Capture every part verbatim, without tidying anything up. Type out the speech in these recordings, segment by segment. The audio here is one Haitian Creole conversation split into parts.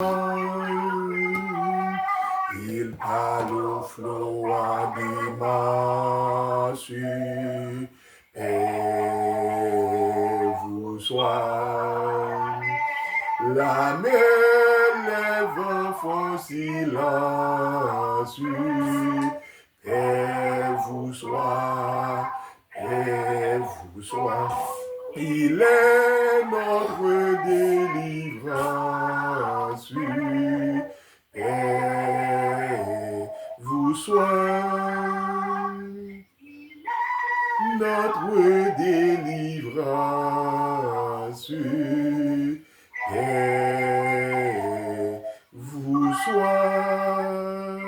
Il parle aux flots à des massures. Paix vous soit. La mer, les vents font silence. Paix vous soit. Paix vous soit. Il est notre délivrance. Paix vous soit. Notre délivrance. Paix vous soit.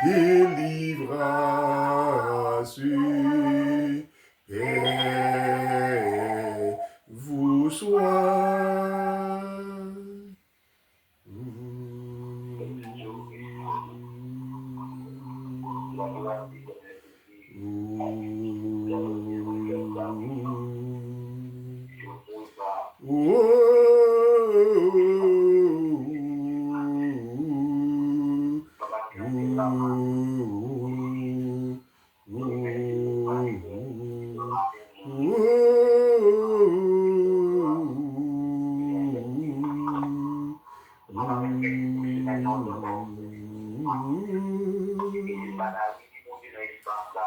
Délivrance. Paix vous soit.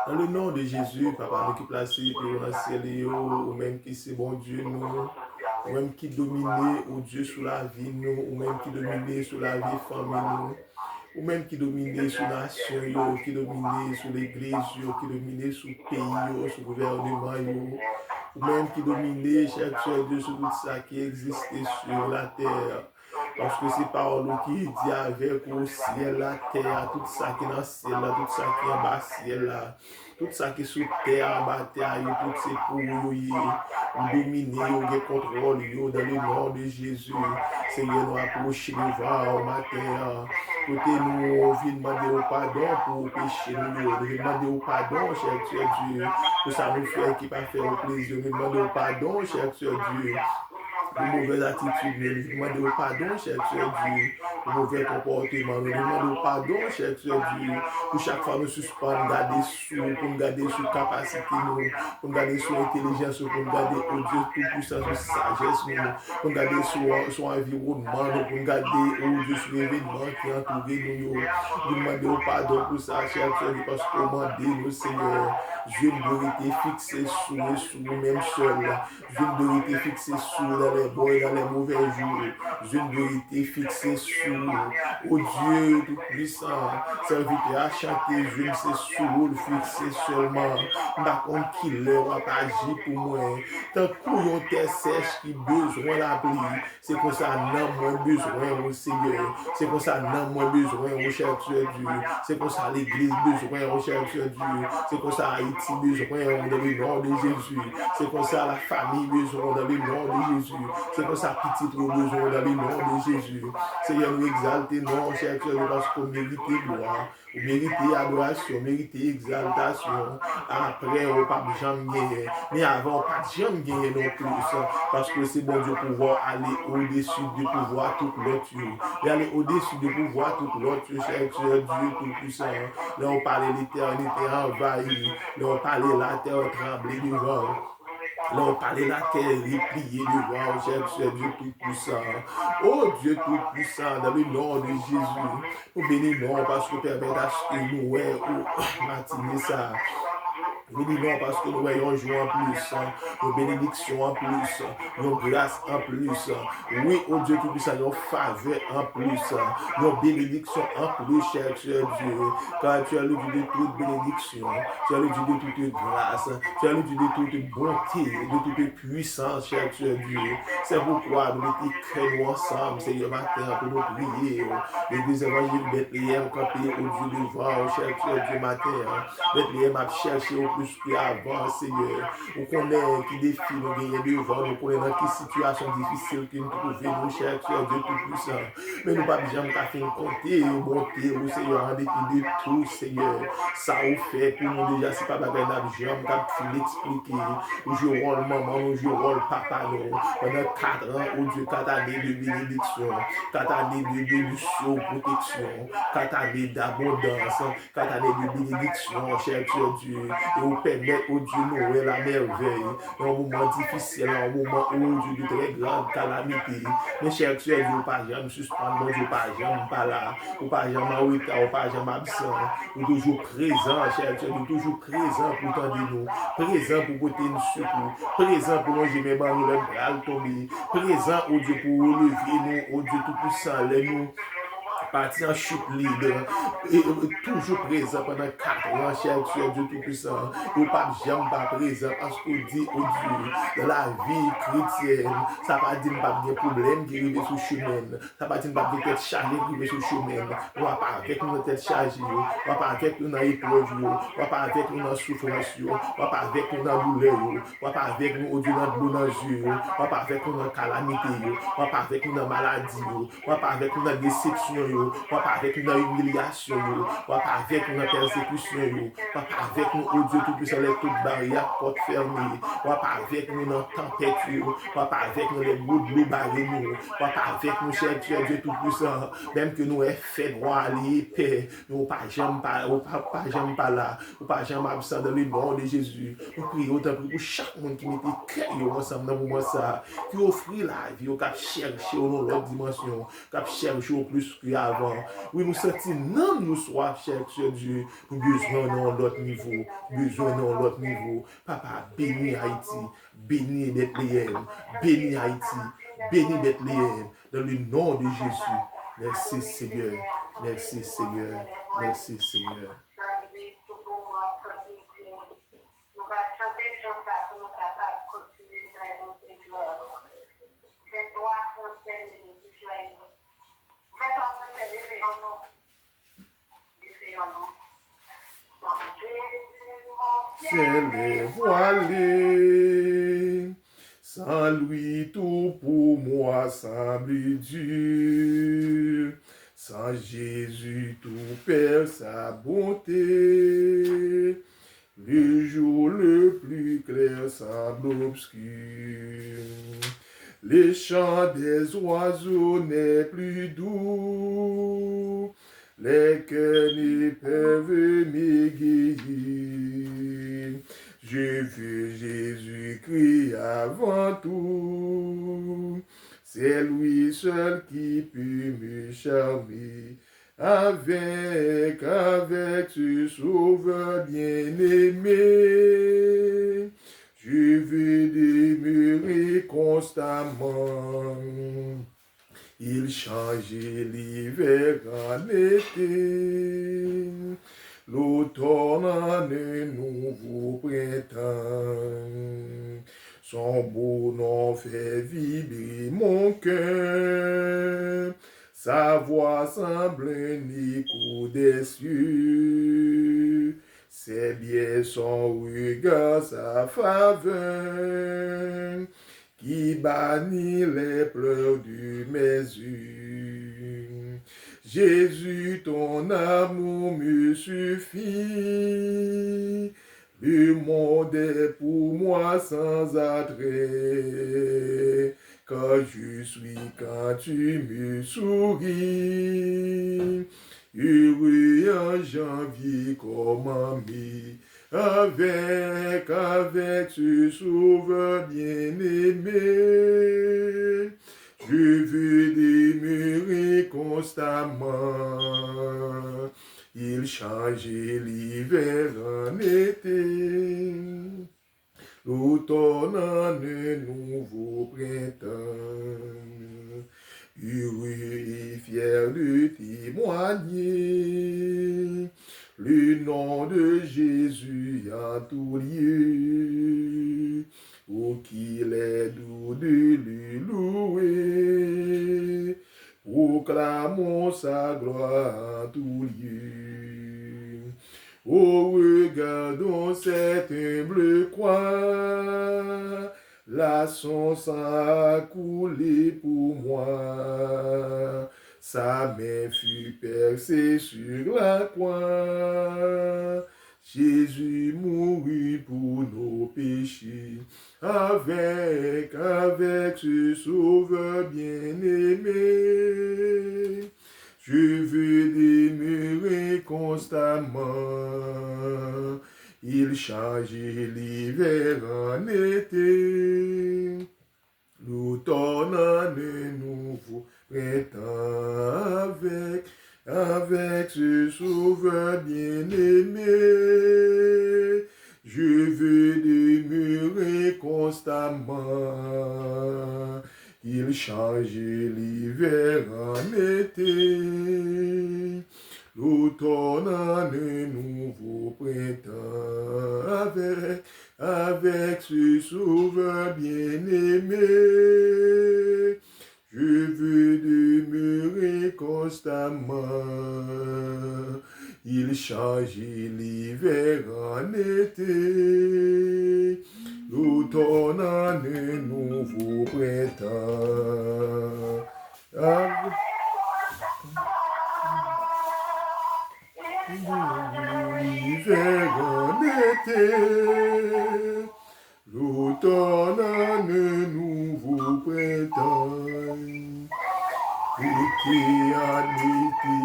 Dans le nom de Jésus, Papa nou ki plase pi wo nan syèl yo, ou menm ki se Bondye nou, ou menm ki domine, o Dye, sou lavi nou, ou menm ki domine sou lavi fanmi nou, ou menm ki domine sou nasyon yo, ki domine sou legliz yo, ki domine sou peyi yo, sou gouvèneman yo, ou menm ki domine, chè Dye, sou tout sa ki egziste sou latè. Paske se pawòl ou ki di avèk ou, syèl la, tè a, tout sa ki nan syèl la, tout sa ki anba syèl la, tout sa ki sou tè a, anba tè a, yo tout se pou ou yo ye. Ou domine yo, ou gen kontwòl yo, dans le nom de Jésus. Senyè, nou apwoche devan ou maten an. Kote nou vin mande ou padon pou peche nou yo. Nou vin mande ou padon, chè Dye, pou sa nou fè ki pa fè ou plezi. Nou vin mande ou padon, chè Dye, pou movèz atitid nou. Nou vin mande ou padon, chè Dye, pou movè konpòteman nou. Nou vin mande ou padon, chè Dye, pou chak fwa nou sispann gade sou, pou n gade sou kapasite nou, pou n gade sou entèlijans nou, pou n gade, o Dye Toupwisan, sou sajès nou, pou n gade sou, sou anviwònman nou, pou n gade, o Dye, sou evènman ki antoure nou yo. Nou mande ou padon pou sa, chè Dye, paske ou mande nou, Senyè, zye n dwe rete fikse sou, sou ou menm sèl. Zye n dwe rete fikse sou ou dans les bons et dans les mauvais jours. Zye n dwe rete fikse sou ou. O Dye Toupwisan, sèvitè a chante, zye m se sou ou l fikse sèlman. M pa konn ki lè w ap aji pou mwen. Tankou yon tè sèch ki bezwen lapli, se konsa nanm mwen bezwen ou, Senyè. Se konsa nanm mwen bezwen ou, chè Dye. Se konsa legliz bezwen ou, chè Dye. Se konsa Ayiti bezwen ou, dans le nom de Jésus. Se konsa lafanmi bezwen ou, dans le nom de Jésus. Se konsa pitit ou bezwen ou, dans le nom de Jésus. Senyè, nou egzalte non w, chè Dye, paske w merite glwa. Ou merite adorasyon, ou merite egzaltasyon. Apre w, p ap janm genyen. Men avan w, pa t janm genyen non plis. Paske se Bondye pouvwa ale odesi de pouvwa tout lòt yo. Li ale odesi de pouvwa tout lòt yo, chè Dye Toupwisan. Lè w pale, letènite anvayi. Lè w pale, latè tranble devan w. Lè w pale, latè repliye devan w, chè Dye Toupwisan. O Dye Toupwisan, dans le nom de Jésus, nou beni non w paske w pèmèt aske nou wè ou matine sa. Nou beni non w paske nou wè yon jou anplis, yon benediksyon anplis, yon gras anplis. Wi, o Dye Toupwisan, yon favè anplis, yon benediksyon anplis, chè Dye. Car tu es le Dieu de toute bénédiction, tu es le Dieu de toute grâce, tu es le Dieu de toute bonté, de toute puissance, chè Dye. C'est pourquoi nou mete kè nou ansanm, Senyè, maten an, pou nou priye w. Legliz Evanjelik Betleyèm kanpe, o Dye, devan w, chè Dye, maten an. Betleyèm ap chèche w. plis ke avan, Senyè. Ou konnen ki defi nou genyen devan nou, ou konnen nan ki sitiyasyon difisil ke nou twouve nou, Chè Senyè Dye Toupisan. Men nou p ap janm ka fin konte bonte ou, Senyè, an depi de tou, Senyè. Sa ou fè pou nou deja, se pa bagay n ap janm k ap fin eksplike. Ou jwe wòl manman nou, ou jwe wòl papa nou. Pandan kat an, o Dye, kat ane de benediksyon, kat ane de, de, de sou pwoteksyon, kat ane dabondans, kat ane de benediksyon, Chè Senyè Dye, e ou pèmèt, o Dye, nou wè lamèvèy, nan yon moman difisil, nan yon moman, o Dye, de trè grav kalamite. Men Chè Senyè Dye, ou pa janm sispann, Bondye, ou pa janm pa la, ou pa janm an reta, ou pa janm absan, ou toujou prezan, Chè Senyè Dye, ou toujou prezan pou tande nou, prezan pou pote n sekou, prezan pou lonje men ban nou lè n pral tonbe, prezan, o Dye, pou releve nou, o Dye Toupisan, lè nou pati an chit lib, e, e, toujou prezan pandan kat an, Chè Senyè Dye Toupisan, ou p ap janm pa prezan, paske ou di, o Dye, nan lavi kretyèn, sa pa di n p ap gen pwoblèm ki rive sou chemen n, sa pa di n p ap gen tèt chaje ki rive sou chemen n, w ap avèk nou nan tèt chaje yo, w ap avèk nou nan eprèv yo, w ap avèk nou nan soufrans yo, w ap avèk nou nan doulè yo, w ap avèk nou, o Dye, nan dlo nan zye yo, w ap avèk nou nan kalamite yo, w ap avèk nou nan maladi yo, w ap avèk nou nan desepsyon yo, w ap avèk nou nan imilyasyon yo, w ap avèk nou nan pèsekisyon yo, w ap avèk nou, o Dye Toupisan, lè tout baryè ak pòt fèmen, w ap avèk nou nan tanpèt yo, w ap avèk nou lè gwo dlo bare nou, w ap avèk nou, Chè Senyè Dye Toupisan, menm ke nou wè fènwa li epè, men ou pa janm pa, ou pa, pa janm pa la, ou pa janm absan dans le nom de Jésus. Nou priye w, tanpri, pou chak moun ki mete kè yo ansanm nan moman sa a, ki ofri lavi yo, k ap chèche w nan yon lòt dimansyon, k ap chèche w plis ke avan. Wi, nou santi nanm nou swaf, Chè Senyè Dye, nou bezwen w nan yon lòt nivo, nou bezwen w nan yon lòt nivo. Papa, beni Ayiti, beni Bètleyèm, beni Ayiti, beni Bètleyèm, dans le nom de Jésus. Mèsi, Senyè, mèsi, Senyè, mèsi, Senyè. Ciel est voilé, sans lui tout pour moi semble dur. Sans Jésus tout perd sa bonté. Le jour le plus clair semble obscur. Le chant des oiseaux n'est plus doux. Les cœurs ne peuvent me guérir. Je veux Jésus-Christ avant tout. C'est lui seul qui peut me charmer. Avec, avec ce Sauveur bien-aimé, je veux demeurer constamment. Il change l'hiver en été, l'automne en un nouveau printemps. Son beau nom fait vibrer mon cœur, sa voix semble un écho des cieux. C'est bien son regard, sa faveur, qui bannit les pleurs de mes yeux. Jésus, ton amour me suffit. Le monde est pour moi sans attrait. Quand je suis, quand tu me souris, heureux en janvier comme en mai. Avec, avec ce Sauveur bien-aimé, je veux demeurer constamment. Il change l'hiver en été, l'automne en un nouveau printemps. Heureux et fier de témoigner le nom de Jésus en tout lieu. Oh, qu'il est doux de le louer, proclamons sa gloire en tout lieu. Oh, regardons cette humble croix, là son sang a coulé pour moi. Sa main fut percée sur la croix. Jésus mourut pour nos péchés. Avec, avec ce Sauveur bien-aimé, je veux demeurer constamment. Il change l'hiver en été, l'automne en un nouveau printemps. Avec, avec ce Sauveur bien-aimé, je veux demeurer constamment. Il change l'hiver en été, l'automne en un nouveau printemps. Avec, avec ce Sauveur bien-aimé, je veux demeurer constamment. Il change l'hiver en été, l'automne en un nouveau printemps. Avec l'hiver en été, l'automne en un nouveau printemps. L'été en été,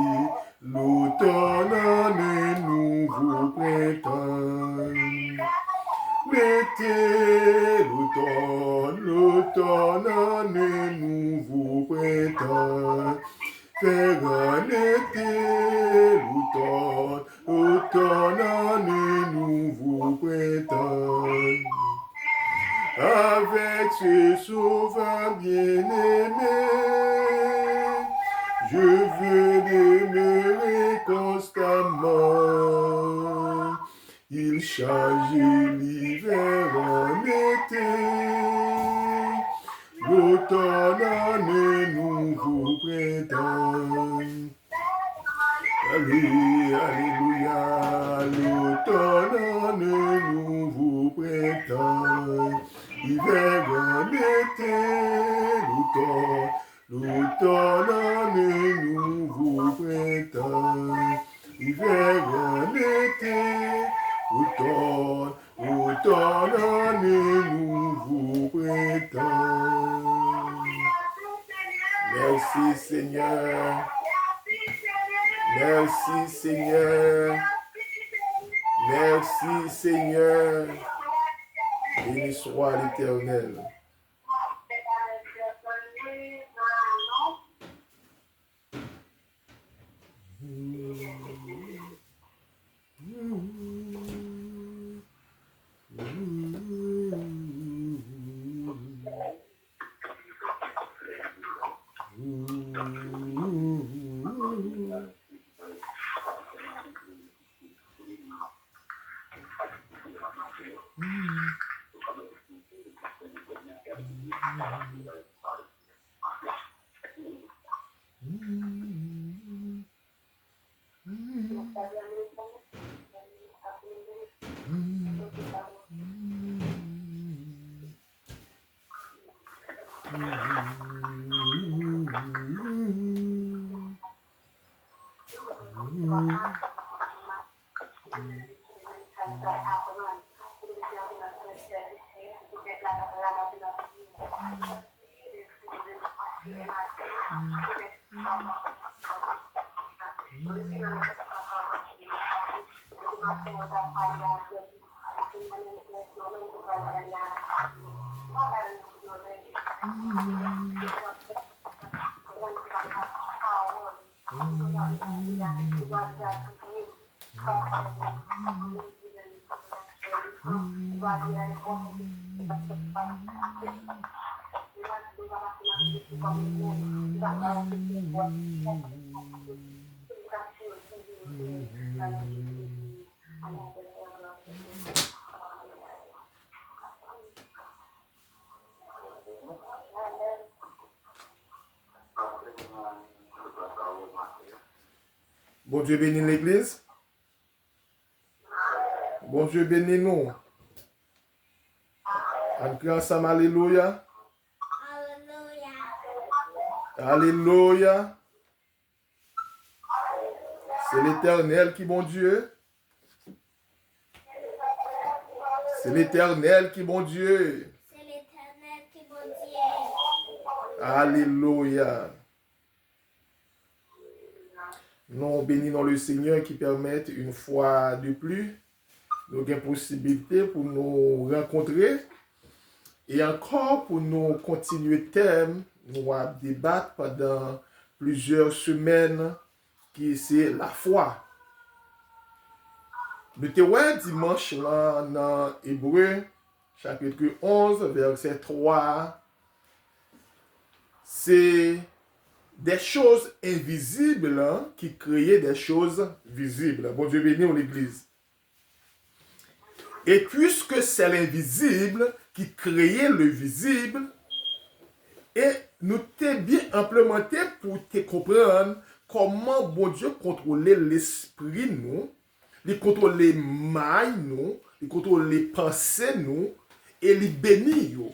l'automne en un nouveau printemps. L'été, l'automne, l'automne en un nouveau printemps. Hiver en été, l'automne, l'automne en un nouveau printemps. Avec ce Sauveur bien-aimé, je veux demeurer constamment. Il change l'hiver en été, l'automne en un nouveau printemps. Alé, alléluia, l'automne en un nouveau printemps. Hiver en été, l'automne, l'automne en un nouveau printemps. Hiver en été, l'automne, l'automne en un nouveau printemps. Merci Seigneur. Merci Seigneur. Merci Seigneur. Béni soit l'Éternel. Bondye beni legliz. Bondye beni nou. Ann kriye ansanm, alelouya. Alelouya. Alelouya. Se Letènèl ki Bondye. Se Letènèl ki Bondye. Se Letènèl ki Bondye. Alelouya. Nou beni non le Seigneur ki pèmèt une fois de plus nou gen posibilite pou nou rankontre e ankò pou nou kontinye tèm nou ap debat pandan plizyè semèn ki se lafwa. Nou te wè dimanch lan nan Ebre chapit onz vèsè twa se des choses invisibles qui créent des choses visibles. Bondye beni w, legliz. Et puisque c'est l'invisible qui crée le visible, e nou te byen anplemante pou te konprann kòman Bondye kontwole lespri nou, li kontwole may nou, li kontwole panse nou, e li beni yo.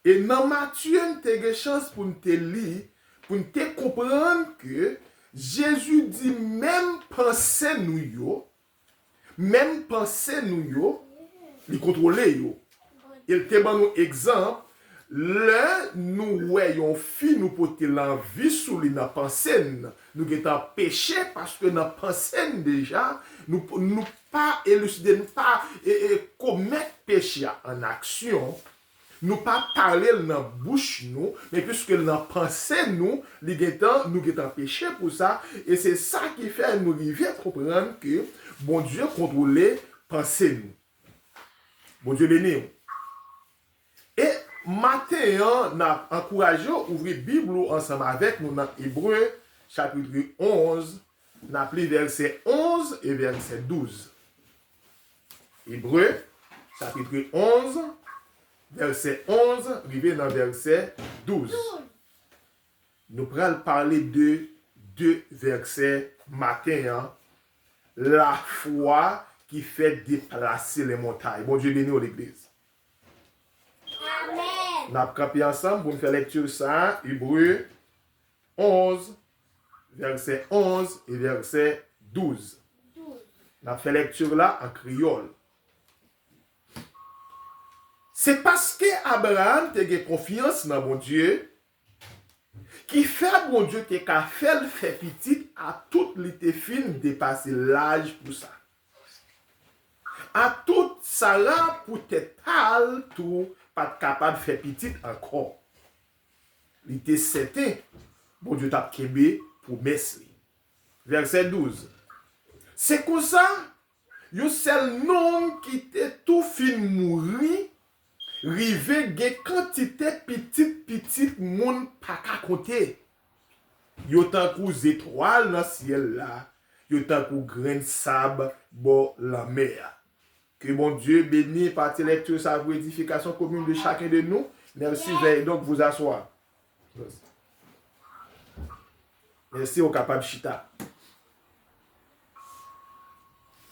E nan Matye, n te gen chans pou n te li, pou n te konprann ke Jezi di menm panse nou yo, menm panse nou yo, li kontwole yo. E l te ban nou egzanp, lè nou wè yon fi nou pote lanvi sou li nan panse n, nou gentan peche paske nan panse n deja, nou, nou pa eliside, nou pa e, e, komèt peche a an aksyon. Nou pa pale l nan bouch nou, men piske l nan panse nou, li gentan, nou gentan peche pou sa, e se sa ki fè nou rive konprann ke Bondye kontwole panse nou. Bondye beni w. E maten an, n ap ankouraje w ouvri Bib ou ansanm avèk nou nan Ebre, chapit onz, n ap li vèsè onz e vèsè douz. Ebre, chapit onz, vèsè onz rive nan vèsè douz. Nou pral pale de de vèsè maten an, lafwa ki fè deplase lè montay. Bondye beni w, legliz. Amèn. N ap kanpe ansanm pou n fè lekti sa a, Ebre onz, vèsè onz e vèsè douz. N ap fè lekti la an kreyòl. Se paske Abraram te gen konfyans nan Bondye, ki fè Bondye te ka fè l fè pitit atout li te fin depase laj pou sa. Atout Sara poutèt pa l tou pa t kapab fè pitit ankò. Li te sèten Bondye t ap kenbe pwomès li. Vèsè douz. Se konsa, yon sèl nonm ki te tou fin mouri rive gen kantite pitit pitit moun pa ka konte. Yo tankou zetwal nan syèl la, yo tankou grenn sab bò lanmè a. Ke Bondye beni pati lekti sa pou edifikasyon komin de chacun de nous. Merci, veuillez donc vous asseoir. Mèsi, ou kapab chita.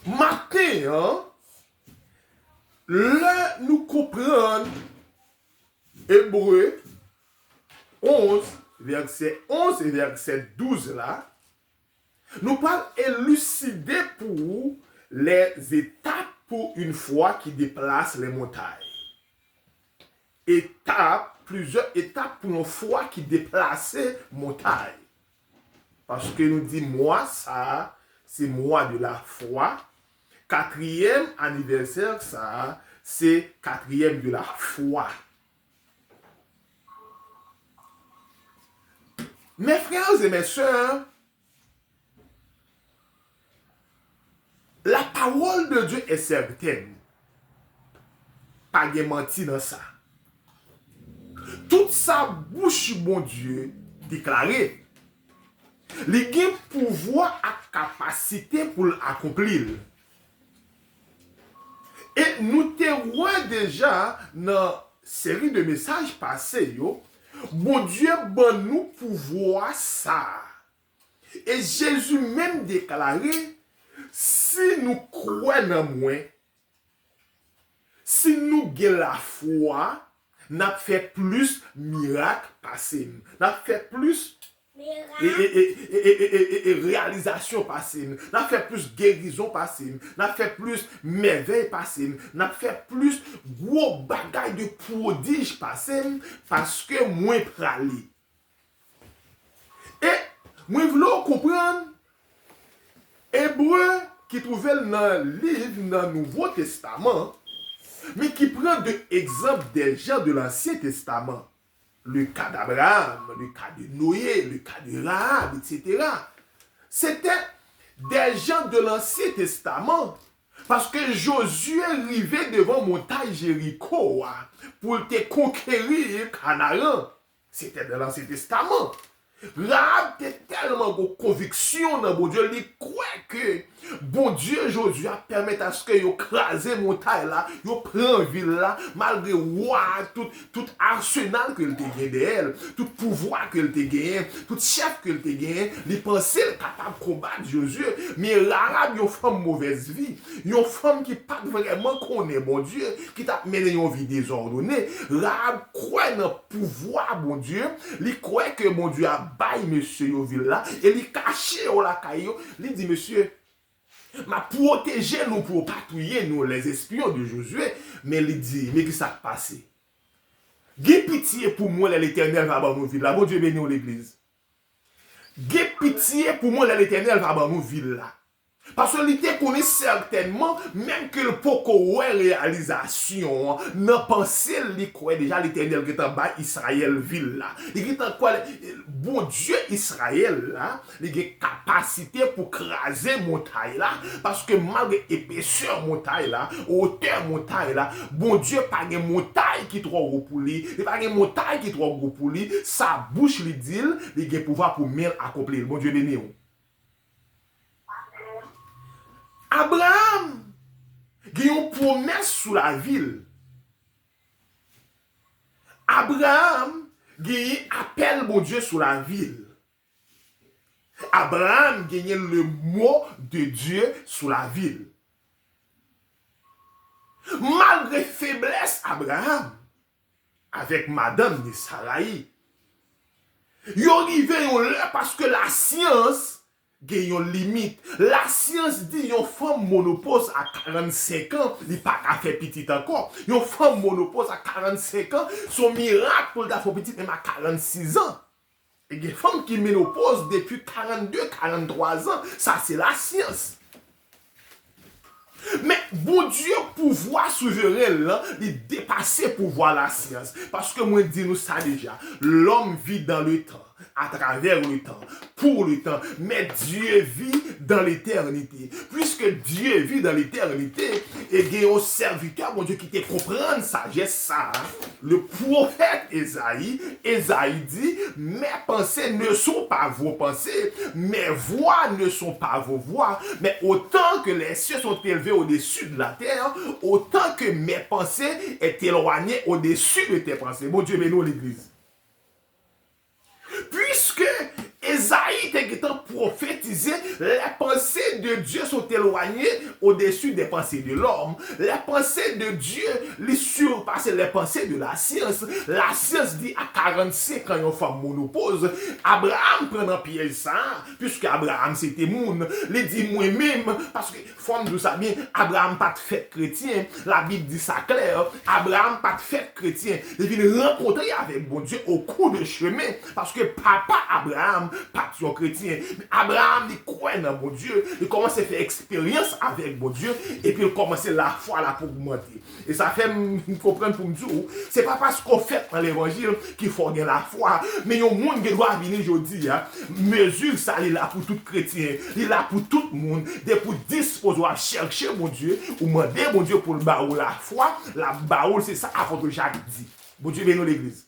Maten an, lè nou konprann Ebre onz, vèsè onz e vèsè douz la, nou pral eliside pou ou lèzetap pou yon fwa ki deplase lè montay. Etap, plizyè etap pou yon fwa ki deplase montay. Paske nou di mwa sa a, se mwa de la fwa. Katriyèm anivèsè sa a, se katriyèm de la fwa. Mes frères et mes sœurs, la parole de Dieu est certaine. Pa gen manti nan sa. Tout sa bouch Bondye deklare, li gen pouvwa ak kapasite pou l akonpli l. E nou te wè deja nan seri de mesaj pase yo, Bondye ban nou pouvwa sa a. E Jezi menm deklare, si nou kwè nan mwen, Si nou gen lafwa, n ap fè plis mirak pase m. N ap fè plis e, e, e, e, e, e, e, e, e, reyalizasyon pase m. N ap fè plis gerizon pase m. N ap fè plis mèvèy pase m. N ap fè plis gwo bagay de pwodij pase m, paske mwen prale. E mwen vle w konprann, Ebre ki twouve l nan liv nan Nouvo Testaman, men ki pran de egzanp des gens de l'Ancien Testament. Le cas d'Abraham, le cas de Noé, le cas de Rahab, et cetera. C'était des gens de l'Ancien Testament. Paske Jozye rive devan montay Jeriko a pou l te konkeri Kanaran. Se te nan Ansyen Testaman. Rahab te tèlman gon konviksyon nan Bondye, li kwè ke Bondye Jozye ap pèmèt aske yo kraze montay la, yo pran vil la, malgre wa a, tout, tout asenal ke l te gen dèyè l, tout pouvwa ke l te genyen, tout chèf ke l te genyen, li panse l kapab konbat Jozye. Men Rahab, yon fanm movèz vi, yon fanm ki pa t vrèman konnen Bondye, ki t ap mennen yon vi dezòdone. Rahab kwè nan pouvwa Bondye, li kwè ke Bondye ap bay mesye yo vil la, e li kache yo lakay yo. Li di, "Mesye, m ap pwoteje nou pou yo pa touye nou, les espions de Josué." Men li di, men ki sa k pase? "Gen pitye pou mwen lè Letènèl va ban nou vil la." Bondye beni w, legliz. "Gen pitye pou mwen lè Letènèl va ban nou vil la." Paske li te konnen sètènman, menm ke l poko wè reyalizasyon an, nan panse l, li kwè deja Letènèl gentan bay Izrayèl vil la. Li gentan kwè Bondye Izrayèl la, li gen kapasite pou kraze montay la, paske malgre epesè montay la, wotè montay la, Bondye pa gen montay ki twò wo pou li, li pa gen montay ki twò gwo pou li, sa bouch li di l, li gen pouvwa pou men l akonpli l. Bondye beni w. Abraham gen yon pwomès sou lavi l. Abraham genyen apèl Bondye sou lavi l. Abraham genyen le mot de Dieu sou lavi l. Malgre feblès Abraham, avèk madanm li Sarayi. Yo rive yon lè paske lasyans gen yon limit. Lasyans di yon fanm monopoz a karannsenk an, li pa ka fè pitit ankò. Yon fanm monopoz a karannsenk an, se yon mirak pou l ta fè yon pitit menm a karannsis an. E gen fanm ki menopoz depi karannde, karanntwa zan. Sa se lasyans. Men Bondye pouvwa souveren l lan, li depase pouvwa lasyans. Paske mwen di nou sa deja, l'homme vit dans le temps, à travers le temps, pour le temps, mais Dieu vit dans l'éternité. Puisque Dieu vit dans l'éternité, e gen yon sèvitè Bondye ki te konprann sajès sa a, le pwofèt Ezayi, Ezayi di, mes pensées ne sont pas vos pensées, mes voies ne sont pas vos voies, mais autant que les cieux sont élevés au-dessus de la terre, autant que mes pensées est éloignées au-dessus de tes pensées. Bondye beni w, legliz. Puisque Ezayi te gentan pwofetize, les pensées de Dieu sont éloignées au-dessus des pensées de l'homme. Les pensées de Dieu, li surpase les pensées de la science. Lasyans di a karannsenk an yon fanm monopoz. Abraham pran nan pyèj sa a, puisque Abraham se te moun. Li di, mwen menm, paske fò m di w sa byen, Abraham pa t fèt kretyen. Labib di sa klè, Abraham pa t fèt kretyen. Li vin rankontre avèk Bondye au cours de chemin, paske papa Abraham pa t yon kretyen. Men Abraham, li kwè nan Bondye, li kòmanse fè eksperyans avèk Bondye, epi l kòmanse lafwa l ap ogmante. E sa fè m konprann pou m di w, se pa paske w fèt nan levanjil ki fè w gen lafwa, men yon moun gen dwa vini jodi a, mezi sa li la pou tout kretyen, li la pou tout moun, depi w dispoze w ap chèche Bondye, ou mande Bondye pou l ba ou lafwa, l ap ba ou l, se sa apot Jak di. Bondye beni w, legliz.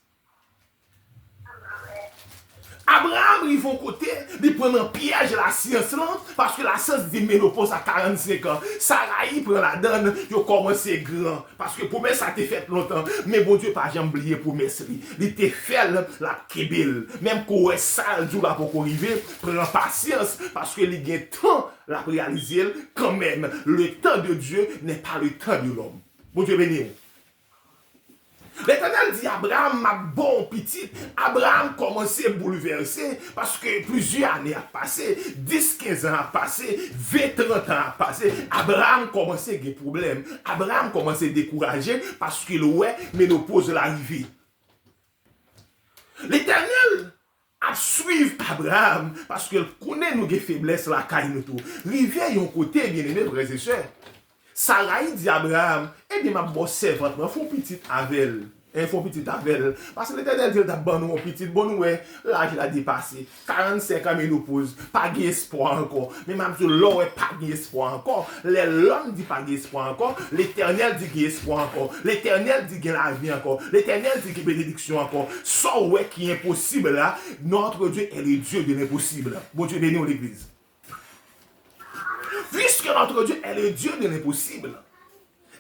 Abraham rive yon kote, li pran nan pyèj lasyans lan, paske lasyans di menopoz a karannsenk an. Sarayi pran ladann, yo kòmanse gran. Paske pwomès sa te fèt lontan, men Bondye pa janm bliye pwomès li. Li te fè l, l ap kenbe l. Menm ke w wè sa l di w la poko rive, pran pasyans, paske li gen tan l ap reyalize l kanmenm. Le temps de Dieu n'est pas le temps de l'homme. Bondye beni w. Letènèl di Abraram, "M ap ba w pitit." Abraram kòmanse boulvèse, paske plizyè ane ap pase, dis, kenz an ap pase, ven, trant an ap pase. Abraram kòmanse gen pwoblèm. Abraram kòmanse dekouraje, paske l wè menopoz la rive. Letènèl ap swiv Abraram, paske l konnen nou gen feblès lakay nou tou. Rive yon kote, byeneme frè e sè, Sarayi di Abraram, "Ebyen, m ap ba w sèvant mwen, fè yon pitit avè l." Hein, fè yon pitit avè l. Paske Letènèl di l t ap ban nou yon pitit. Bon, nou wè, laj la depase. Karannsenk an, menopoz. Pa gen espwa ankò. Men m ap di w, lè w wè pa gen espwa ankò, lè lòm di pa gen espwa ankò, Letènèl di gen espwa ankò. Letènèl di gen lavi ankò. Letènèl di gen benediksyon ankò. Sa w wè ki enposib la, notre Dieu est le Dieu de l'impossible. Bondye beni w, legliz. Puisque notre Dieu est le Dieu de l'impossible,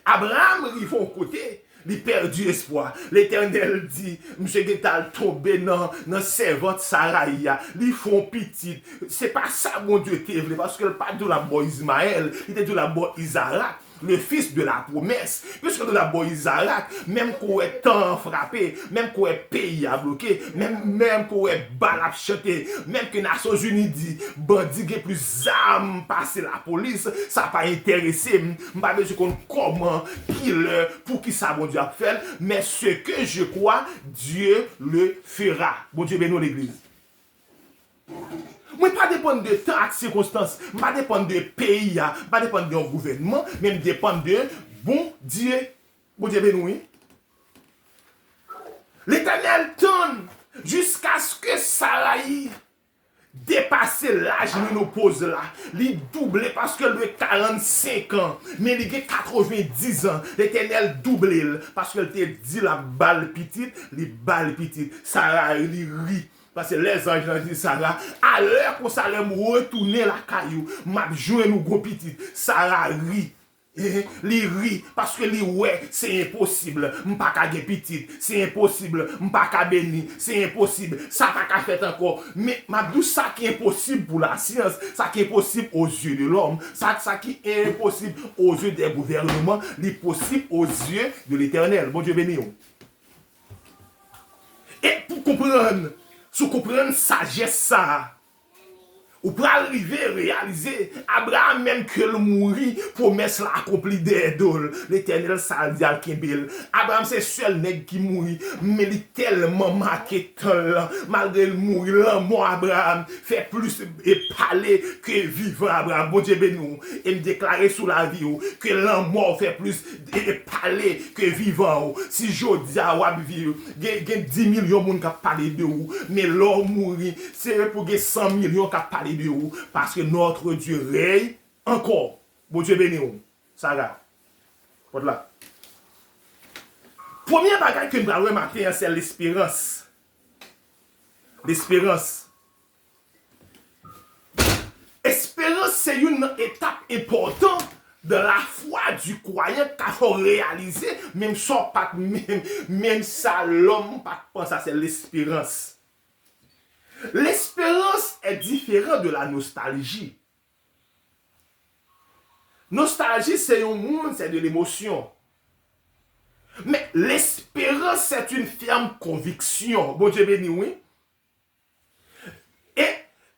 Abraram rive yon kote, li pèdi espwa. Letènèl di, misye gentan al tonbe nan, nan sèvant Sarayi a. Li fè yon pitit. Se pa sa Bondye te vle, paske l pa t di w l ap ba w Izmayèl, li te di w l ap ba w Izarak, le fils de la promesse. Piske l di w l ap ba w Izarak, menm kou w wè tan an frape, menm kou w wè peyi a bloke, menm, menm kou w wè bal ap chante, menm ke Nasyonzini di bandi gen plis zam pase lapolis, sa pa enterese m. M pa bezwen konn kòman, kilè, poukisa Bondye ap fè l, mais ce que je crois, Dieu le fera. Bondye beni w, legliz. Mwen pa depann de tan ak sikonstans, m pa depann de peyi a, m pa depann de yon gouvènman, men m depann de Bondye. Bondye beni w, wi. Letènèl tann jiskaske Sarayi depase laj menopoz la. Li double paske l dwe karannsenk an, men li gen katrevendiz an. Letènèl double l paske l te di l ap ba l pitit, li ba l pitit. Sarayi ri. Paske lèzanj lan di Sara, "Alè konsa, lè m retounen lakay ou, m ap jwenn ou gon pitit." Sara ri. Eh, li ri, paske li wè se enposib. M pa ka gen pitit. Se enposib. M pa ka beni. Se enposib. Sa pa ka fèt ankò. Men, m ap di w sa ki enposib pou lasyans, sa ki enposib aux yeux de l'homme, sa, sa ki enposib aux yeux des gouvernements, li posib aux yeux de Letènèl. Bondye beni w. E pou konprann, si w konprann sajès sa a, ou pral rive reyalize, Abraram menm ke l mouri, pwomès la akonpli dèyè do l. Letènèl sa l di a l kenbe l. Abraram se sèl nèg ki mouri, men li tèlman make tan l lan, malgre l mouri, lanmò Abraram fè plis e pale ke vivan Abraram. Bondye beni w. E m deklare sou lavi w ke lanmò w fè plis e pale ke vivan w. Si jodi a w ap viv, gen, gen dis milyon moun k ap pale de ou, men lè w mouri, se pou gen san milyon k ap pale de ou, paske notre Dieu règne encore. Bondye beni w, Sara. Pòt la. Premye bagay ke n pral wè maten an, se lesperans. Lesperans. Esperans se youn nan etap enpòtan dans la foi du croyant k ka fè w reyalize, menm sa w pa t, menm, menm sa lòm pa t panse, se lesperans. L'espérance est différent de la nostalgie. Nostalgie, c'est un monde, c'est de l'émotion. Mais l'espérance, c'est une ferme conviction. Bondye beni, wi. E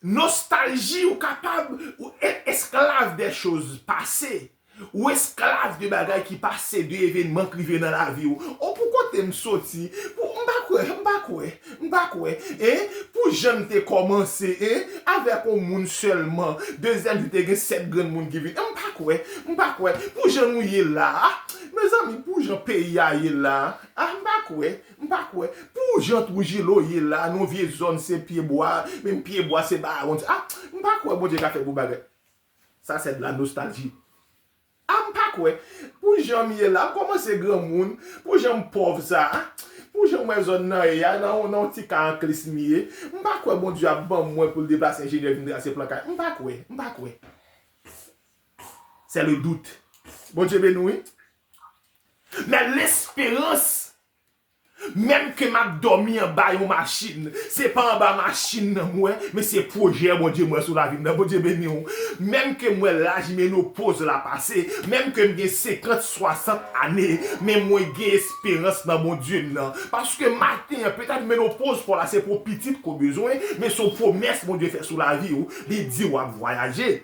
nostalji, ou kapab, ou e-, esklav de choz pase. Ou esklav de bagay ki pase, de evenman ki rive nan lavi w. O, pou kote m soti, pou, m pa kwè, m pa kwè, m pa kwè. E, pou jan m te kòmanse, e, avèk yon moun sèlman, dezyèm jou te gen sèt grenn moun ki vin. M pa kwè, m pa kwè. Pou jan nou ye la a, mezanmi, pou jan peyi a ye la a, a, m pa kwè. M pa kwè. Pou jan Trujillo ye la, nan vye zòn se pyebwa, menm pyebwa se bawon. A, m pa kwè Bondye ka fè gwo bagay. Ça, c'est de la nostalgie. A, m pa kwè. Pou jan m ye la, m kòmanse granmoun, pou jan m pòv sa, pou jan m wè zòn nan ye a, nan, nan yon ti kay an klis m ye, m pa kwè Bondye ap ban m mwen pou l deplase enjenyè vin trase plan kay. M pa kwè, m pa kwè. C'est le doute. Bondye beni w, wi. Men lesperans Menm ke m ap dòmi anba yon machin, se pa anba machin nan m wè, men se pwojè Bondye m wè sou lavi m nan. Bondye beni w. Menm ke m wè laj menopoz la pase, menm ke m gen senkant, swasant ane, men mwen gen esperans nan Bondye m nan. Paske maten an, petèt menopoz pa w la se pou pitit ke w bezwen, men se yon pwomès Bondye fè sou lavi w. Li di w ap vwayaje.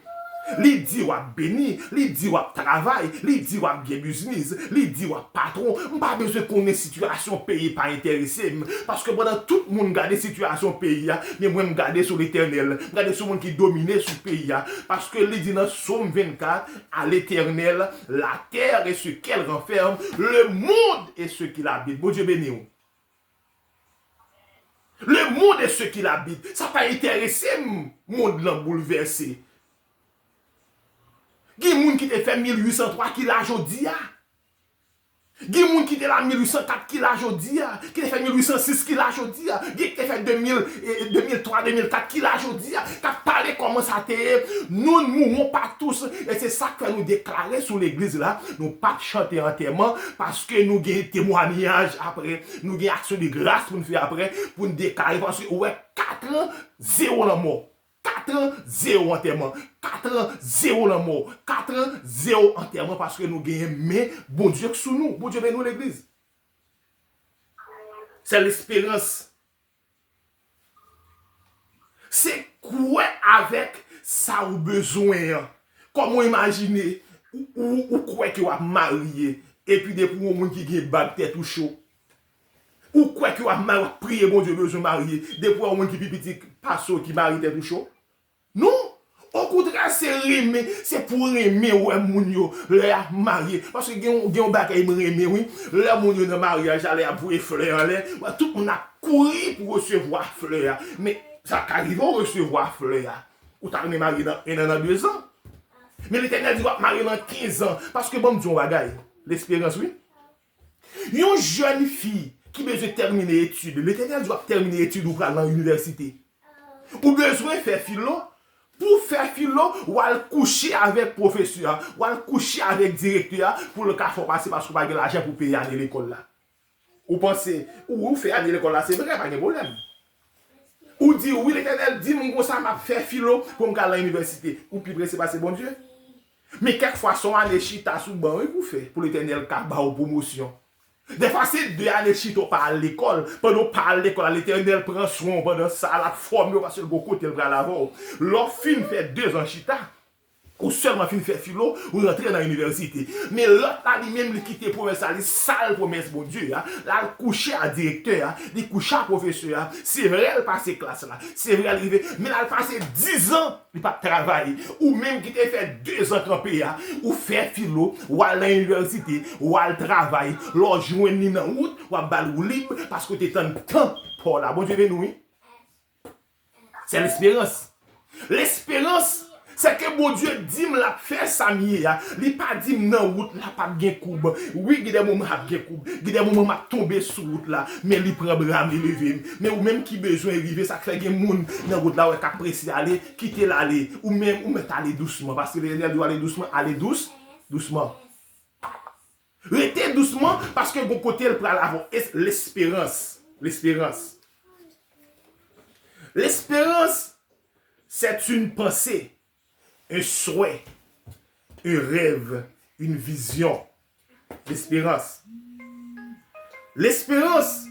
Li di w ap beni, li di w ap travay, li di w ap gen biznis, li di w ap patwon. M pa bezwen konnen sitiyasyon peyi pa enterese m, paske pandan tout moun gade sitiyasyon peyi a, men mwen m gade sou Letènèl, m gade sou moun ki domine sou peyi a, paske li di nan Sòm vennkat, à l'Éternel la terre et ce qu'elle renferme, le monde et ce qu'il habite. Bondye beni w. Le monde et ce qu'il habite. Sa pa enterese m, mond lan boulvèse. Gen moun ki te fè mil uit san twa ki la jodi a. Gen moun ki te la mil uit san kat ki la jodi a. Ki te fè mil uit san sis ki la jodi a. Gen ki te fè de mil, eh, de mil twa, de mil kat ki la jodi a. K ap pale kòman sa te ye. Nous ne mourrons pas tous. E se sa k fè nou deklare sou legliz la, nou p ap chante antèman, paske nou gen temwayaj apre. Nou gen aksyon de gras pou n fè apre, pou n deklare, paske ou wè, kat an, zewo lanmò. Kat an, zewo antèman. Kat an, zewo lanmò. Kat an, zewo antèman, paske nou genyen men Bondye k sou nou. Bondye beni w, legliz. Se lesperans. Se kwè avèk sa ou bezwen an. Kòman w imajine ou, ou, ou kwè ke w ap marye, epi depi w yon moun ki gen bag, tèt ou cho. Ou kwè ke w ap marye, w ap priye Bondye bezwen marye, depi w yon moun ki pi piti pase w ki marye, tèt ou cho? Non. Okontrè, se renmen, se pou renmen wè moun yo lè y ap marye. Paske gen, gen yon bagay m renmen, wi. Lè moun yo nan maryaj la, lè y ap voye flè anlè, w wè tout moun ap kouri pou resevwa flè a. Men, sa ka rive w resevwa flè a. Ou ta renmen marye nan en an, nan dezan. Men Letènèl di w ap marye nan kenz an. Paske ban m di w yon bagay. Lesperans, wi. Yon jèn fi ki bezwen tèmine etid, Letènèl di w ap tèmine etid ou pral nan inivèsite. Ou bezwen fè filo. Pou w fè filo, w al kouche avèk pwofesè a, w al kouche avèk direktè a pou l ka fè w pase paske w pa gen lajan pou peye ane lekòl la. Ou panse, ou, ou fè ane lekòl la, se vre, pa gen pwoblèm. Ou di, wi, Letènèl di m konsa, m ap fè filo pou m ka al nan inivèsite. Ou pi prese pase Bondye. Men kèk fwa, se yon ane chita sou ban, wi, pou w fè, pou Letènèl ka ba w pwomosyon. Dèfwa, se de ane chita w pa al lekòl. Pandan w pa al lekòl la, Letènèl pran swen w pandan sa a, l ap fòme w, paske l gon kote l pral avè w. Lè w fin fè dezan chita, ou sèlman fin fè filo, ou rantre nan inivèsite. Men lòt la, li menm, li kite pwomès la, li sal pwomès Bondye a, l al kouche a direktè a, li kouche a pwofesè a. Se vre, l pase klas la, se vre, l rive, men l al pase dizan, li p ap travay. Ou menm ki te fè dezan kanpe a, ou fè filo, w al nan inivèsite, w al travay. Lè w jwenn li nan wout, w ap ba l woulib, paske w te tann tan pa w la. Bondye beni w, wi. Se lesperans. Lesperans, se ke Bondye di m l ap fè sa m ye a. Li pa di m nan wout la p ap gen koub. Wi, gen de moman ap gen koub. Gen de moman m ap tonbe sou wout la. Men li pran bra m, li leve m. Men ou menm ki bezwen rive, sa k fè gen moun nan wout la, wè, k ap prese ale, kite l ale. Ou menm, ou mèt ale dousman. Paske Letènèl di w ale dousman, ale dous, dousman. Rete dousman, paske gon kote l pral avè w. Es-, lesperans. Lesperans. Lesperans, c'est une pensée, un souhait, un rêve, une vision. Lesperans. Lesperans,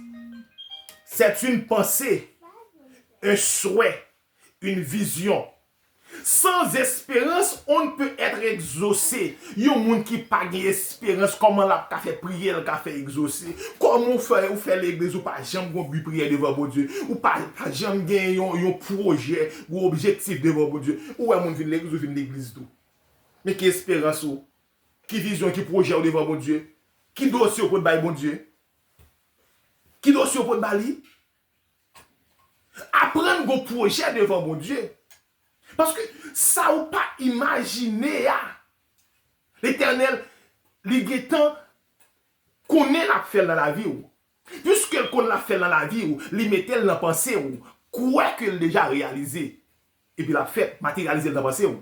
c'est une pensée, un souhait, une vision. Sans espérance, on ne peut être exaucé. Yon moun ki pa gen esperans, kòman l ap ka fè priyè l ka fè egzose? Kòman ou fè, ou fè legliz, ou pa janm gon bi priyè devan Bondye? Ou pa, pa janm gen yon, yon pwojè, yon objektif devan Bondye? Ou wè moun vin legliz, ou vin legliz tou. Men ki esperans ou? Ki vizyon, ki pwojè ou devan Bondye? Ki dosye ou pot bay Bondye? Ki dosye ou pot ba li? Aprann gon pwojè devan Bondye. Paske sa ou pa imajine a, Letènèl, li gentan konnen l ap fè l nan lavi w. Piske l konn l ap fè l nan lavi w, li mete l nan panse w. Kwè ke l deja reyalize. Epi l ap fèt, materyalize l nan panse w.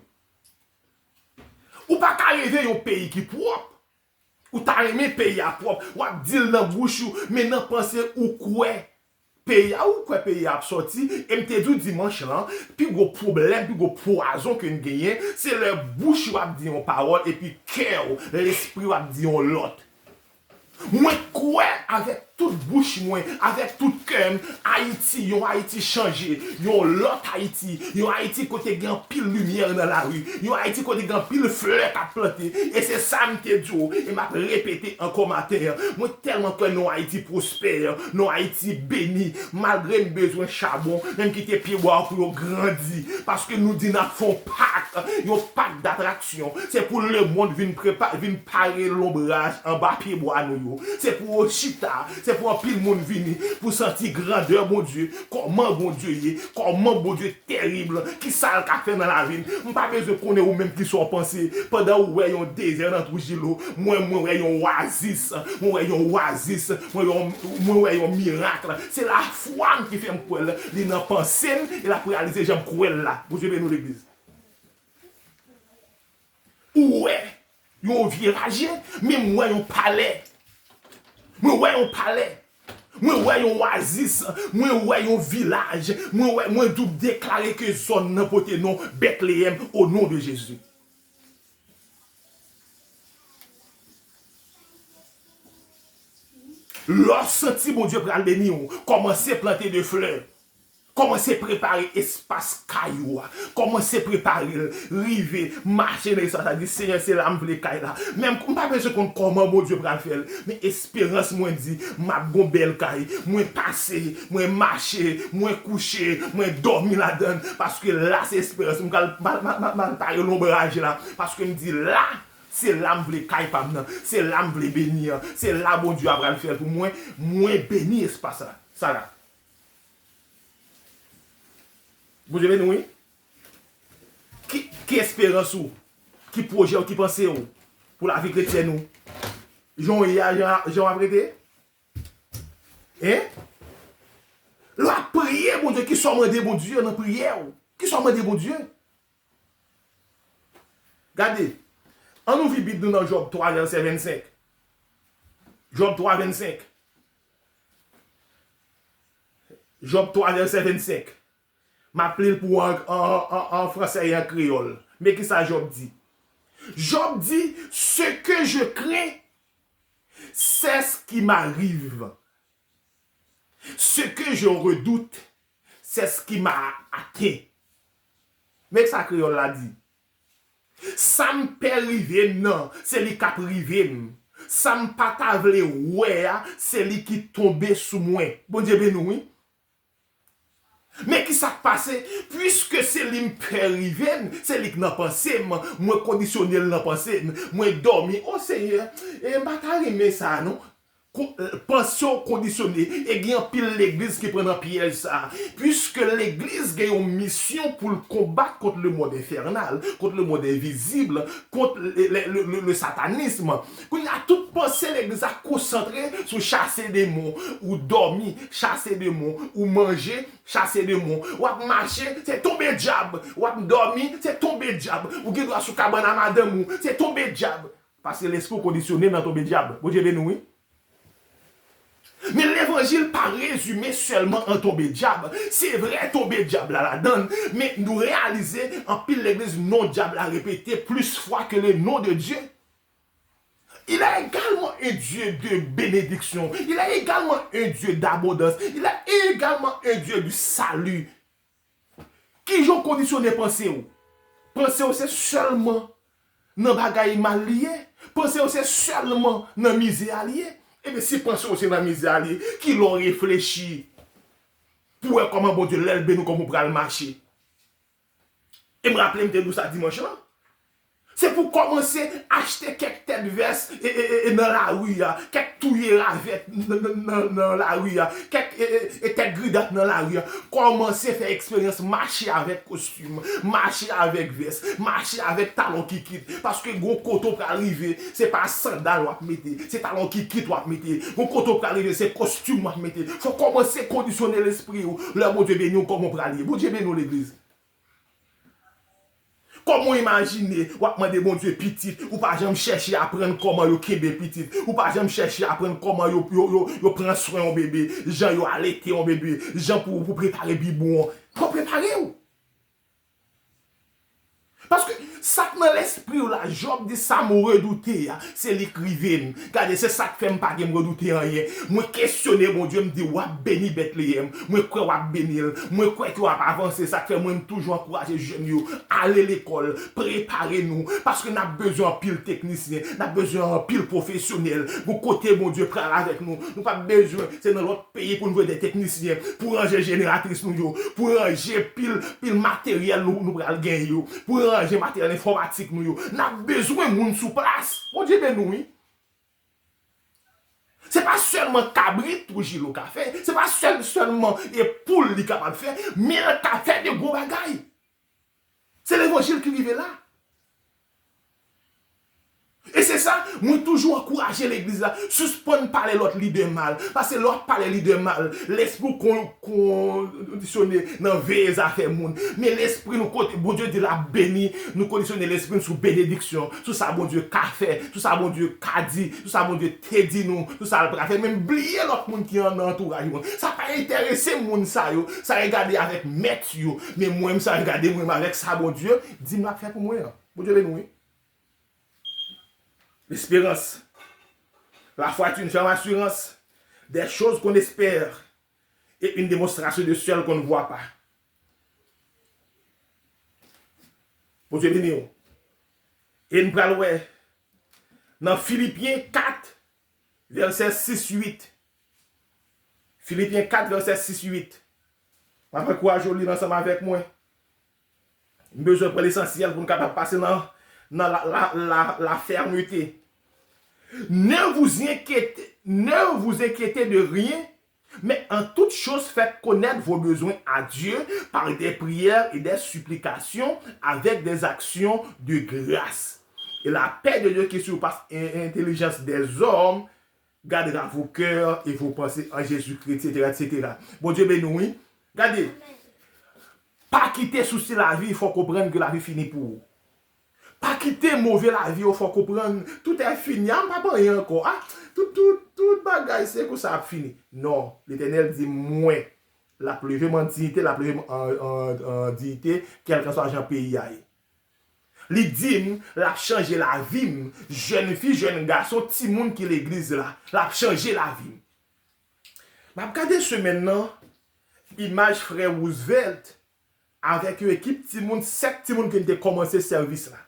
Ou pa ka reve yon peyi ki pwòp. Ou ta renmen peyi a pwòp, w ap di l nan bouch ou, men nan panse ou kwè peyi a, ou kwè peyi a ap sòti. E m te di w dimanch lan, pi gwo pwoblèm, pi gwo pwazon ke n genyen, se lè bouch ou ap di yon pawòl, epi kè w, lespri w ap di yon lòt. Mwen kwè avèk tout bouch mwen, avèk tout kè m, Ayiti, yon Ayiti chanje, yon lòt Ayiti, yon Ayiti kote gen anpil limyè nan lari, yon Ayiti kote gen anpil flè k ap plante. E se sa m te di w, e m ap repete ankò maten an. Mwen tèlman kwè nan yon Ayiti pwospè, nan yon Ayiti beni, malgre m bezwen chabon, men m kite pyebwa yo pou yo grandi, paske nou di n ap fè yon pak, yon pak datraksyon. Se pou lemonn vin prepa-, vin pare lonbraj anba pyebwa nou yo. Se pou yo chita, se pou anpil moun vini pou santi grandè Bondye, kòman Bondye ye, kòman Bondye terib, kisa l ka fè nan lavi n. M pa bezwen konnen ou menm kisa w panse. Pandan ou wè yon dezè nan Trujillo, mwen, mwen wè yon wazis, mwen wè yon wazis, mwen, yon, mwen wè yon mirak. Se lafwa m ki fè m kwè l. Li nan panse m e l ap reyalize jan m kwè l la. Bondye beni w, legliz. Ou wè yon vye raje, men m wè yon palè. Mwen wè yon palè. Mwen wè yon wazis. Mwen wè yon vilaj. Mwen wè, mwen dou deklare ke zòn nan pote non Betleyèm, o non de Jezi. Lè w santi Bondye pral beni w, kòmanse plante de flè. Kòmanse prepare espas kay ou a. Kòmanse prepare l. Rive, mache nan espas la, di, Senyè, se la m vle kay la. Men m pa bezwen konn kòman Bondye pral fè l. Men esperans mwen di, m ap gon bèl kay. Mwen pase, mwen mache, mwen kouche, mwen dòmi ladan l. Paske la se esperans. M pral, m pral, m pral, m pral pare lonbraj la. Paske m di la, se la m vle kay pa m nan. Se la m vle beni an. Se la Bondye a pral fè l pou mwen. Mwen beni espas la. Sa la. Bondye beni w, wi. Ki, ki esperans ou? Ki pwojè w? Ki panse w pou lavi kretyèn ou? Jan w ye a, jan, jan w ap rete? Hein? Lè w ap priye Bondye, kisa w mande Bondye nan priyè w? Kisa w mande Bondye? Gade, ann ouvri Bib nou nan Jòb twa, vèsè vennsenk. Jòb twa, vennsenk. Jòb twa, vèsè vennsenk. M ap li l pou w an, an, an, an fransè e an kreyòl. Men kisa Jòb di. Jòb di, Ce que je crains, c'est ce qui m'arrive. Ce que je redoute, c'est ce qui m'a atteint. Men sa kreyòl la di. Sa m pè rive m nan, se li k ap rive m. Sa m pa ta vle wè a, se li ki tonbe sou mwen. Bondye beni w, wi. Men ki sa k pase? Piske se li m pè rive m, se li k nan panse m, mwen kondisyone l nan panse m, mwen dòmi. O Senyè, e m pa ta renmen sa a non. Ko-, panse w kondisyone, e gen anpil legliz ki pran nan pyèj sa a. Piske legliz gen yon misyon pou l konbat kont lemond enfènal, kont lemond envizib, kont le, le, le, le, le satanism. Kounye a, tout panse legliz la konsantre sou chase demon. Ou dòmi, chase demon. Ou manje, chase demon. W ap mache, se tonbe dyab. W ap dòmi, se tonbe dyab. Ou gen dwa sou kabann a madanm ou, se tonbe dyab. Paske lespri w kondisyone nan tonbe dyab. Bondye beni w, wi. Men levanjil pa rezime sèlman an tonbe dyab. Se vre, tonbe dyab la ladan l, men nou reyalize anpil legliz non dyab la repete plis fwa ke le nom de Dieu. Il est également un Dieu de bénédiction. Il est également un Dieu d'abondance. Il est également un Dieu du salut. Kijan w kondisyone panse w? Panse w se sèlman nan bagay mal li ye? Panse w se sèlman nan mizè a li ye? Ebyen, si panse w se nan mizè a li ye, kilè w reflechi pou w wè kòman Bondye, lè l beni w, kòman w pral mache? E m raple m te di w sa dimanch lan. Se pou kòmanse achte kèk tèt vès, e, e, e, e, nan lari a, kèk touye ravèt nan, nan, nan, nan lari a, kèk, e, e, e, tèt gridak nan lari a. Kòmanse fè eksperyans mache avèk kostim, mache avèk vès, mache avèk talon kikit. Paske gon kote w pral rive, se pa sandal w ap mete, se talon kikit w ap mete. Gon kote w pral rive, se kostim w ap mete. Fò w kòmanse kondisyone lespri w. Lè Bondye beni w, kòman w pral ye? Bondye beni w, legliz. Kòman w imajine w ap mande Bondye pitit, ou pa janm chèche aprann kòman yo kenbe pitit, ou pa janm chèche aprann kòman yo, yo, yo, yo pran swen yon bebe, jan yo alete yon bebe, jan pou, pou prepare bibwon. Fò w prepare w. Paske sa k nan lespri w la, Jòb di, sa m redoute a, se li k rive m. Gade, se sa k fè m pa gen m redoute anyen. Mwen kesyone Bondye, m di, w ap beni Betleyèm. Mwen kwè w ap beni l. Mwen kwè ke w ap avanse. Sa k fè mwen m toujou ankouraje jèn yo, ale lekòl, prepare nou. Paske n ap bezwen anpil teknisyen, n ap bezwen anpil pwofesyonèl. Gon kote Bondye pral avèk nou. Nou p ap bezwen, se nan lòt peyi pou n voye de teknisyen, pou ranje jeneratris nou yo, pou ranje pil, pil materyèl nou, nou pral gen yo, pou ranje materyèl enfòmatik nou yo. N ap bezwen moun sou plas. Bondye beni w, wi. Se pa sèlman kabrit Trujillo ka fè, se pa sèl, sèlman e poul li kapab fè, men l ka fè de gwo bagay. Se levanjil ki rive la. E se sa, mwen toujou ankouraje legliz la, sispann pale lòt lidè mal. Paske lè w ap pale lidè mal, lespri w kon-, kondisyone nan veye zafè moun. Men lespri nou kote, Bondye di l ap beni, nou kondisyone lespri nou sou benediksyon, sou sa Bondye ka fè, sou sa Bondye ka di, sou sa Bondye te di nou, sou sa l pral fè. Men bliye lòt moun ki an, nan antouraj mwen. Sa pa enterese moun sa yo, sa regade avèk mèt yo. Men mwen, sa regade mwen avèk sa Bondye di m l ap fè pou mwen an. Bondye beni w, wi. L'espérance. La foi est une ferme assurance des choses qu'on espère et une démonstration de celles qu'on ne voit pas. Bondye beni w. E n pral wè nan Filipyen kat, vèsè sis, uit. Filipyen kat, vèsè sis, uit. M ap ankouraje w li l ansanm avèk mwen. M bezwen pran lesansyèl pou n kapab pase nan, nan la, la, la, la fermeté. Ne vous inquiétez, ne vous inquiétez de rien, mais en toute chose faites connaître vos besoins à Dieu par des prières et des supplications avec des actions de grâce. Et la paix de Dieu qui surpasse in-, intelligence des hommes gardera vos cœurs et vos pensées en Jésus-Christ, et cetera, et cetera. Bondye beni w, wi. Gade, pa kite sousi lavi fè w konprann ke lavi fini pou ou. Pa kite move lavi yo fè w konprann tout è fini. A, m p ap anyen ankò. A, tout, tout, tout bagay se konsa ap fini. Non, Letènèl di, mwen, l ap leve m an diyite, l ap leve m an, an, an diyite, kèlkanswa jan peyi a ye. Li di m, l ap chanje lavi m, jèn fi, jèn gason, timoun ki legliz la, l ap chanje lavi m. M ap gade semèn nan, imaj frè Roosevelt avèk yon ekip timoun, sèt timoun ke l te kòmanse sèvis la.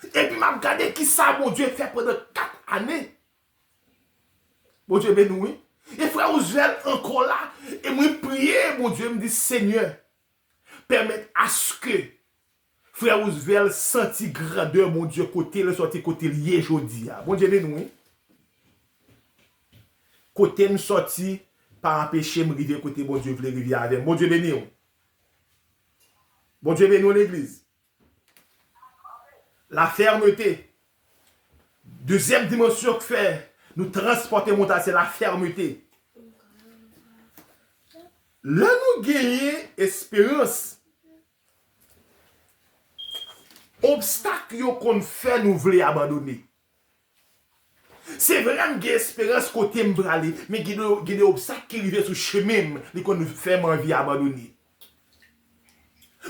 Epi m ap gade kisa Bondye fè pandan kat ane. Bondye beni w, wi. E frè Roosevelt ankò la, e mwen priye Bondye, m di, Senyè, pèmèt aske frè Roosevelt santi grandè Bondye kote l sòti, kote l ye jodi a. Bondye beni w, wi. Kote m sòti pa anpeche m rive kote Bondye vle rive avè m. Bondye beni w. Bondye beni w, legliz. La fermeté. Dezyèm dimansyon k fè nou transpòte montay, se la fermeté. Lè nou genyen esperans, obstak yo konn fè nou vle abandone. Se vre, m gen esperans kote m prale, men gen de, gen de obstak ki rive sou chemen m, li konn fè m anvi abandone.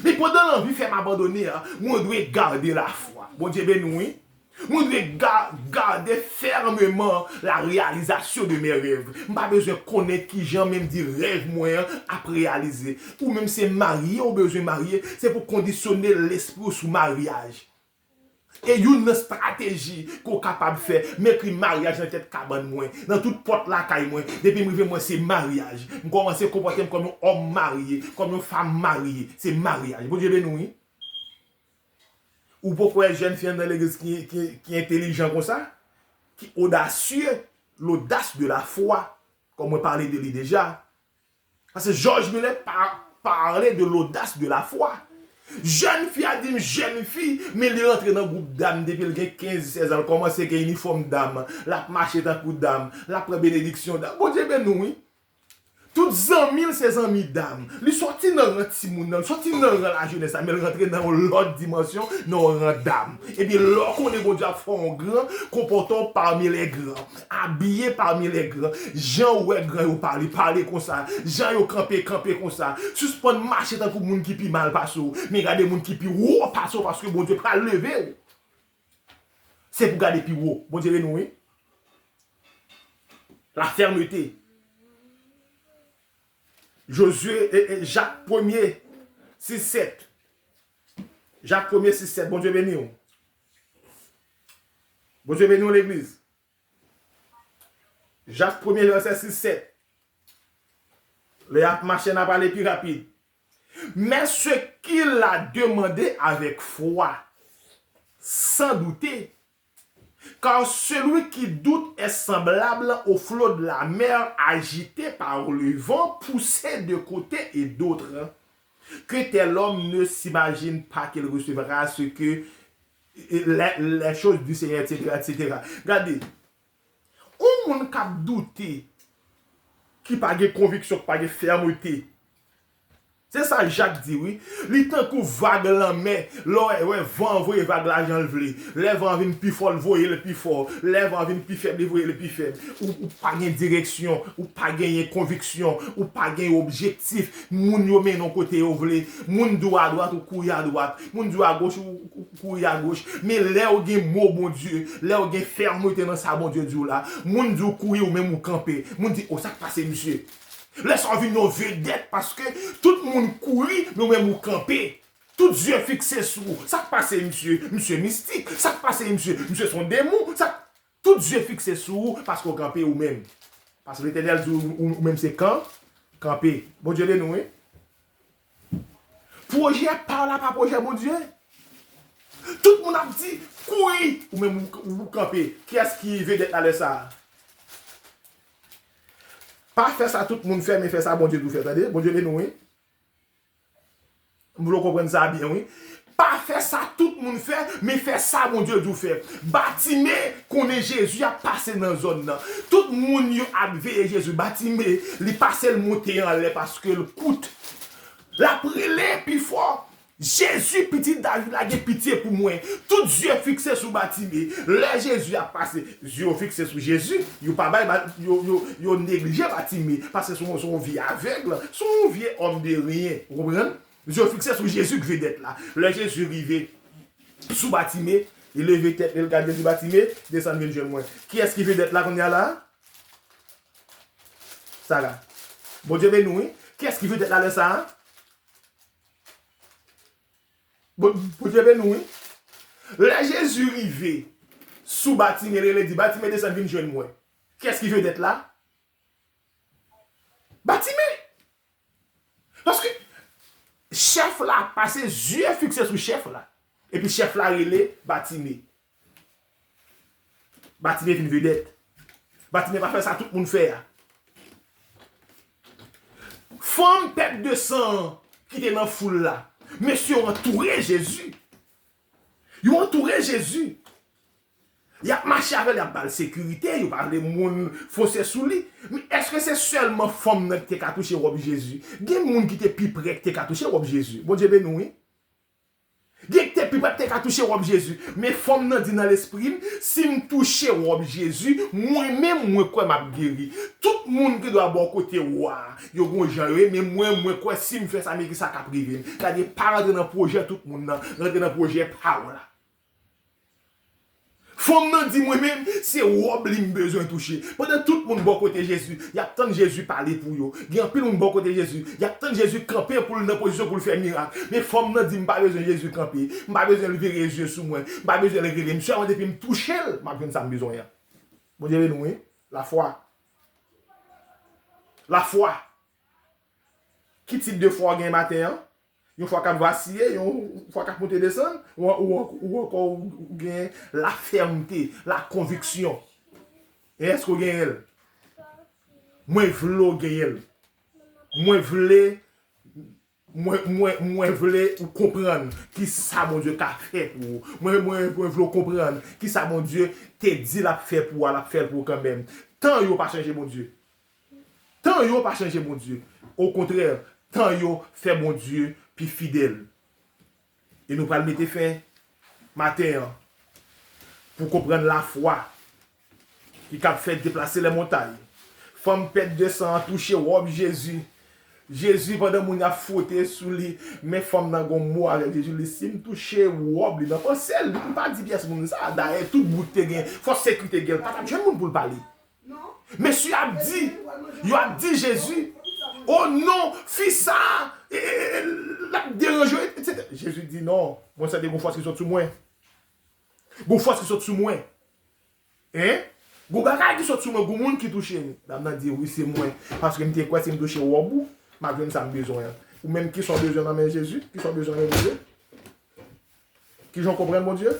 Men pandan l anvi fè m abandone a, mwen dwe gade lafwa. Bondye beni w, wi. Mwen dwe ga-, gade fèmeman la réalisation de mes rêves. M pa bezwen konnen kijan, men m di rèv mwen an ap reyalize. Ou menm se marye ou bezwen marye, se pou kondisyone lespri w sou maryaj. E youn nan estrateji ke w kapab fè, m ekri maryaj nan tèt kabann mwen, nan tout pòt lakay mwen. Depi m rive, mwen se maryaj. M kòmanse konpòte m kòm yon òm marye, kòm yon fanm marye. Se maryaj. Bondye beni w, wi. Ou poko wè jèn fi anndan legliz ki, ki, ki entelijan konsa, ki odasye, l'audace de la foi, kòm mwen pale de li deja. Paske George Miller pa, pale de l'audace de la foi. Jèn fi a di m jèn fi, men li rantre nan gwoup dam depi l gen kenz, sèz an, l kòmanse gen inifòm dam, l ap mache tankou dam, l ap pran benediksyon dam. Bondye beni w, wi. Tout zanmi l se zanmi dam. Li sòti nan ran timoun nan, li sòti nan ran lajenès la, men l rantre nan yon lòt dimansyon, nan yon ran dam. Epi lè w konnen Bondye ap fè w gran, konpòte w parmi les grands. Abiye parmi les grands. Jan w wè gran yo pale, pale konsa. Jan yo kanpe, kanpe konsa. Sispann mache tankou moun ki pi mal pase w. Men gade moun ki pi wo pase w paske Bondye pral leve w. Se pou gade pi wo. Bondye beni w, wi. La fermeté. Jozye, e, e, Jak premye, sis sèt. Jak premye, sis sèt. Bondye beni w. Bondye beni w, legliz. Jak premye, vèsè sis sèt. Lè y ap mache, n a prale pi rapid. Mais ce qu'il a demandé avec foi, sans douter, car celui qui doute est semblable au flot de la mer agité par le vent, poussé de côté et d'autre. Que tel homme ne s'imagine pas qu'il recevra ce que les, les choses du Seigneur, et cetera, et cetera. Gade, yon moun k ap doute, ki pa gen konviksyon, ki pa gen fèmte. Se sa Jak di, wi. Li tankou vag lanmè. Lè w wè van an voye vag la jan l vle. Lè van an vin pi fò, l voye l pi fò. Lè van an vin pi fèb, li voye l pi fèb. Ou, ou pa gen direksyon, ou pa genyen konviksyon, ou pa gen objektif. Moun yo mennen w kote yo vle. Moun di w adwat, ou kouri adwat. Moun di w agoch, ou, ou kouri agoch. Men lè w gen mo Bondye, lè w gen fèmte nan sa Bondye di w la, moun di w kouri, ou menm ou kanpe. Moun di, "O, sa k pase misye?" Lè sa w vin yon vedèt, paske tout moun kouri, men ou menm ou kanpe. Tout zye fikse sou ou. Sa k pase misye? Misye mistik. Sa k pase misye? Misye se yon demon. Sa, tout zye fikse sou ou, paske w kanpe ou menm. Paske Letènèl di w, ou, ou menm se kan, kanpe. Bondye beni w, wi. Pwojè pa w la pa pwojè Bondye. Tout moun ap di, "Kouri!" Ou menm ou, ou kanpe. Kiyès ki vedèt la lè sa a? Pa fè sa tout moun fè, men fè sa Bondye di w fè, tande? Bondye beni w, wi. M vle w konprann sa byen, wi. Pa fè sa tout moun fè, men fè sa Bondye di w fè. Batime konnen Jezi ap pase nan zòn nan. Tout moun yo ap veye Jezi. Batime, li pase, l monte anlè paske l kout. L ap rele pi fò, "Jezi, pitit David la, gen pitye pou mwen." Tout zye fikse sou Batime. Lè Jezi ap pase, zye yo fikse sou Jezi. Yo pa bay, ba- yo, yo, yo neglije Batime, paske se yon, se yon vye avèg, se yon vye òm de ryen. Ou konprann? Zye yo fikse sou Jezi k vedèt la. Lè Jezi rive sou Batime, li leve tèt li, l gade, li di, "Batime, desann vin jwenn mwen." Kiyès ki vedèt la kounye a la? Sara. Bondye beni w, wi. Kiyès ki vedèt la lè sa a? Bon, Bondye beni w, wi. Lè Jezi rive sou Batime, li rele, di, "Batime, desann vin jwenn mwen." Kiyès ki vedèt la? Batime. Paske chèf la ap pase, zye fikse sou chèf la. Epi chèf la rele Batime. Batime vin vedèt. Batime pa fè sa tout moun fè a. Fanm pèt de san an ki te nan foul la, mesye yo antoure Jezi. Yo antoure Jezi. Y ap mache avè l, y ap ba l sekirite, yo pa vle moun fonse sou li. Men èske se sèlman fanm nan ki te ka touche wòb Jezi? Gen moun ki te pi pre ki te ka touche wòb Jezi. Bondye beni w, wi. Gen ki te pi pre ki te ka touche wòb Jezi. Men fanm nan di nan lespri l, "Si m touche wòb Jezi, mwen menm, mwen kwè m ap geri." Tout moun ki dwe bò kote wa a, yo gon jan yo ye, men mwen, mwen kwè si m fè sa, men ki sa k ap rive m. Gade, pa rantre nan pwojè tout moun nan, rantre nan pwojè pa w la. Fanm nan di, "Mwen menm, se wòb li m bezwen touche." Pandan tout moun bò kote Jezi, y ap tann Jezi pale pou yo. Gen anpil moun bò kote Jezi, y ap tann Jezi kanpe pou l nan pozisyon pou l fè mirak. Men fanm nan di, "M pa bezwen Jezi kanpe, m pa bezwen l vire zye sou mwen, m pa bezwen l rele m. Sèlman depi m touche l, m ap jwenn sa m bezwen an." Bondye beni w, wi. Lafwa. Lafwa. Ki tip de fwa w gen maten an? Yon fwa k ap vasiye, yon fwa k ap monte desann, ou, ou, ou ankò ou, ou gen lafèmte, lakonviksyon. E èske w genyen l? Mwen vle w genyen l. Mwen vle, mwen, mwen, mwen vle ou konprann ki sa Bondye ka fè pou ou. Mwen, mwen, mwen vle w konprann ki sa Bondye te di l ap fè pou ou a, l ap fè l pou ou kanmenm. Tan yo pa chanje Bondye. Tan yo pa chanje Bondye. Okontrè, tan yo fè Bondye pi fidèl. E nou pral mete fen maten an pou konprann lafwa ki kab fè deplase lè montay. Fanm pèt de san an touche wòb Jezi. Jezi, pandan moun y ap fwote sou li, men fanm nan gon mo avèk Jezi, li, "Si m touche wòb li nan, panse l, m pa di pyès moun sa." Dayè, tout bout te gen, fòs sekirite gen, l pa t ap jwenn moun pou l pale. Mesye ap di, yo ap di Jezi, "O non, fi sa, e, e, e, l ap deranje w," etsetera. Jezi di, "Non, mwen santi gon fòs ki sot sou mwen. Gon fòs ki sot sou mwen." Hein? Gon bagay ki sot sou mwen, gon moun ki touche m. Dam nan di, "Wi, se mwen. Paske m te kwè si m touche wòb ou, m ap jwenn sa m bezwen an." Ou menm, kisa w bezwen nan men Jezi? Kisa w bezwen nan men Bondye? Kijan w konprann Bondye?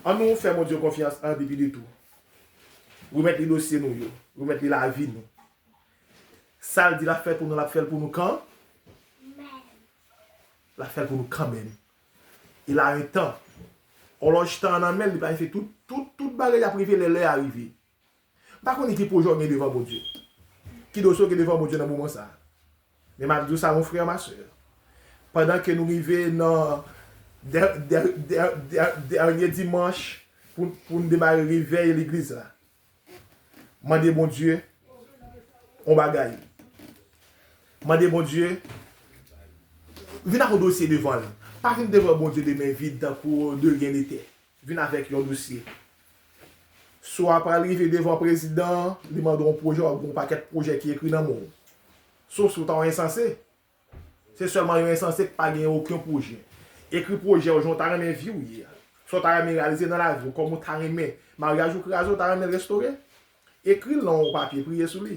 An nou fè Bondye konfyans an depi de tou. Remèt li dosye nou yo. Remèt li lavi nou. Sa l di l ap fè pou nou, l ap fè l pou nou kan? L ap fè l pou nou kanmenm. Il a un temps. Òlòj tan an nan men l, li planifye tout, tout, tout bagay ap rive lè lè a rive. M pa konnen ki pwojè w gen devan Bondye. Ki dosye w gen devan Bondye nan moman sa a. Men m ap di w sa, mon frè, ma sè. Pandan ke nou rive nan dè-, dè-, dè-, dè-, dènye dimanch pou, pou n demare revèy legliz la, mande Bondye yon bagay. Mande Bondye, vin ak yon dosye devan l. Pa vin devan Bondye de men vid tankou de ryen nete. Vin avèk yon dosye. Si w ap pral rive devan prezidan, li mande w yon pwojè, w ap gen yon pakèt pwojè ki ekri nan men w. Sof si w ta yon ensanse. Se sèlman yon ensanse ki pa gen okenn pwojè. Ekri pwojè w, jan w ta renmen vi w ye a. Sa w ta renmen reyalize nan lavi w, kòman w ta renmen maryaj ou kraze, w ta renmen l restore. Ekri l nan yon papye, priye sou li.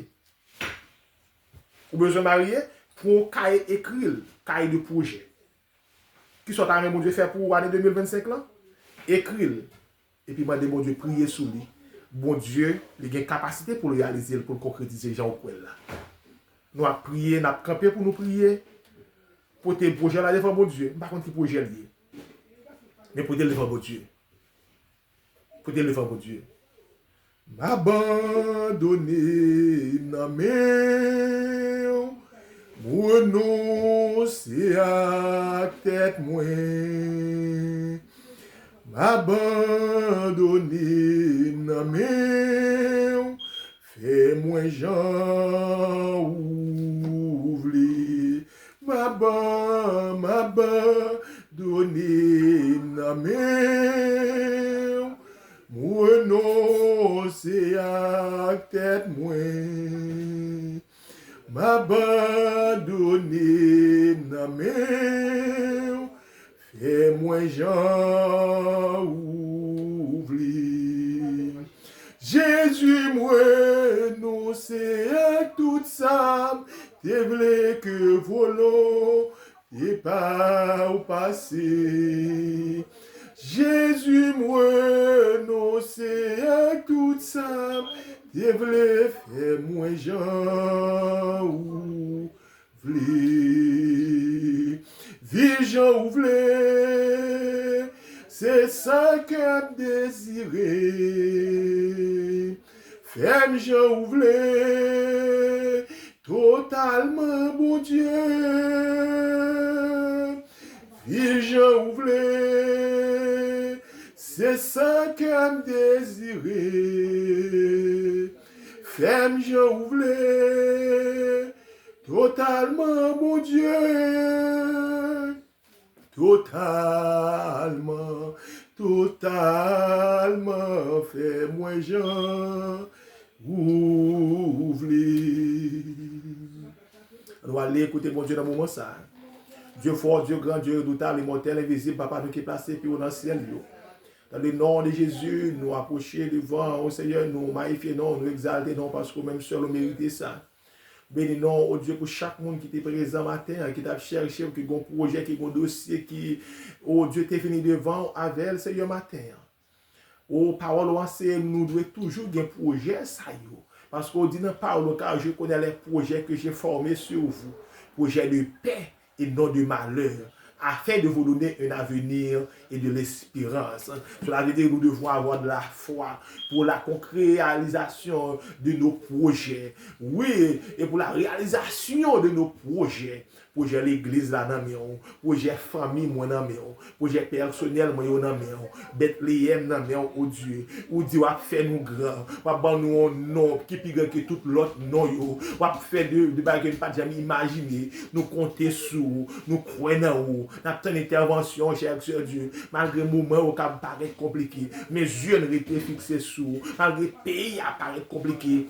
Ou bezwen marye? Pran yon kaye, ekri l, kaye de pwojè. Kisa w ta renmen Bondye fè pou ou ane de mil vennsenk lan? Ekri l. Epi mande Bondye, priye sou li. Bondye, li gen kapasite pou l reyalize l, pou l konkretize jan ou kwè l la. Nou ap priye, n ap kanpe pou nou priye. Pote pwojè la devan Bondye. M pa konn ki pwojè l ye. Men pote l devan Bondye. Pote l devan Bondye. M abandone m nan men w, m renonse ak tèt mwen. M abandone m nan men w, fè mwen jan ou vle. M aban-, m abandone m nan men w. M renonse ak tèt mwen. M abandone m nan men w. Fè mwen jan ou vle. Jezi, m renonse ak tout sa m te vle ke volonte pa w pase. Jezi, m renonse ak tout sa m te vle, fè mwen jan ou vle. Viv jan ou vle, se sa kè m dezire. Fè m jan ou vle, totalman, Bondye. Viv jan ou vle, se sa kè m dezire. Fè m jan ou vle, totalman, Bondye. Totalman, totalman, fè mwen jan ou vle. Ann nou ale kote Bondye nan moman sa a. Dye fò, Dye gran, Dye redoutable, imòtèl, envizib, Papa nou ki plase pye w nan syèl yo. Dans le nom de Jésus, nou apwoche devan ou, Senyè, nou mayifye non w, nou egzalte non w, paske ou menm sèl ou merite sa. Beni non w, o Dye, pou chak moun ki te prezan maten an, ki t ap chèche w, ki gon pwojè, ki gon dosye, ki, o Dye, te vini devan w avè l, Senyè, maten an. O, pawòl ou anseye nou dwe toujou gen pwojè sa yo. Paske ou di nan pawòl ou, car je connais les projets que j'ai formés sur vous, projets de paix et non de malheur, afin de vous donner un avenir et de l'espérance. Cela veut dire nous devons avoir de la foi pour la concrétisation de nos projets. Oui, et pour la réalisation de nos projets. Pwojè legliz la nan men w. Pwojè fanmi mwen nan men w. Pwojè pèsonèl mwen yo nan men w. Betleyèm nan men w, o Dye. Ou di w ap fè nou gran. W ap ban nou yon non ki pi gran ke tout lòt non yo. W ap fè de, de bagay ke nou pa t janm imajine. Nou konte sou ou. Nou kwè nan ou. N ap tann entèvansyon w, chè sè Dye. Malgre moman yo ka parèt konplike, men zye n rete fikse sou ou. Malgre peyi a parèt konplike,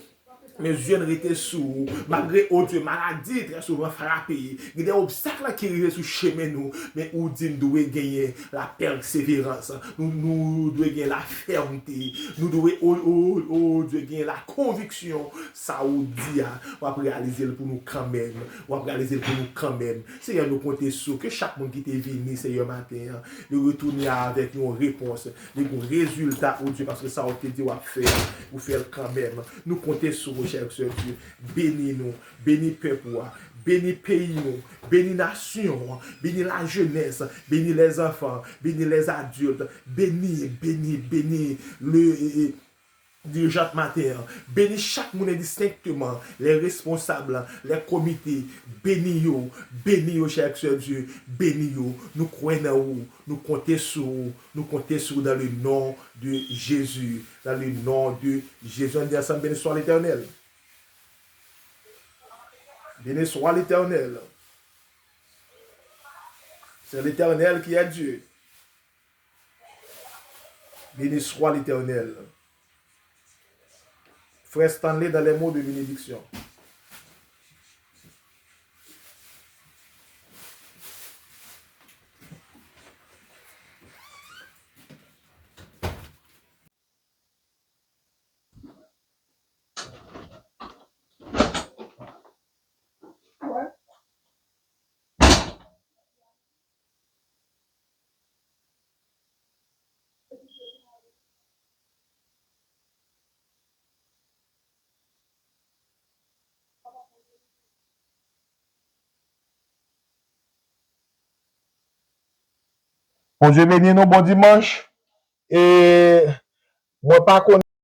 men zye n rete sou ou. Malgre, o Dye, maladi trè souvan frape, gen de obstak la ki rive sou chemen nou, men ou di n dwe genyen la pèseverans. Nou, nou dwe gen la fèmte. Nou dwe, o, o, o Dye, gen la konviksyon. Sa ou di a, w ap reyalize l pou nou kanmenm. W ap reyalize l pou nou kanmenm. Senyè, nou konte sou ke chak moun ki te vini, Senyè, maten an, li retounen avèk yon repons, li gen rezilta, o Dye, paske sa ou te di w ap fè a, ou fè l kanmenm. Nou konte sou ou, chè sè Dye. Beni nou, beni pèp ou a, beni peyi nou, beni nasyon an, beni lajenès, beni lèzanfan, beni lèzadilt, beni, beni, beni le, e, e, dirijan maten an. Beni chak moun endistenkteman, lè responsab, lè komite, beni yo, beni yo, chè sè Dye, beni yo. Nou kwè nan ou, nou konte sou ou, nou konte sou ou dans le nom de Jésus, dans le nom de Jésus. Ann di ansanm, béni soit l'Éternel. Béni soit l'Éternel. C'est l'Éternel qui est Dieu. Béni soit l'Éternel. Frère Stanley dans les mots de bénédiction. Bondye beni nou, bon dimanch. E mwen pa konnen